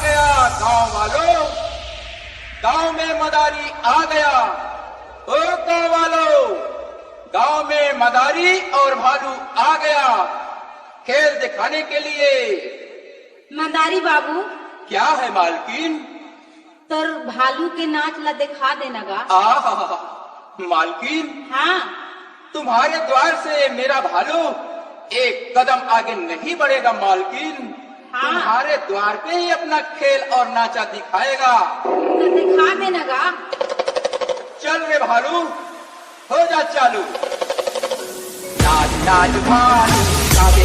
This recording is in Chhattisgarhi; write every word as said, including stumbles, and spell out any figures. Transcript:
गया गांव वालों, गांव में मदारी आ गया। ओ गांव वालों, गांव में मदारी और भालू आ गया खेल दिखाने के लिए। मदारी बाबू, क्या है मालकिन? तोर भालू के नाच ला दिखा देना गा। आह, मालकिन, हाँ, तुम्हारे द्वार से मेरा भालू एक कदम आगे नहीं बढ़ेगा मालकिन। हाँ। तुम्हारे द्वार पे ही अपना खेल और नाचा दिखाएगा। तो दिखा देना गा। चल रे भालू, हो जा चालू। नाच नाच भालू, गावे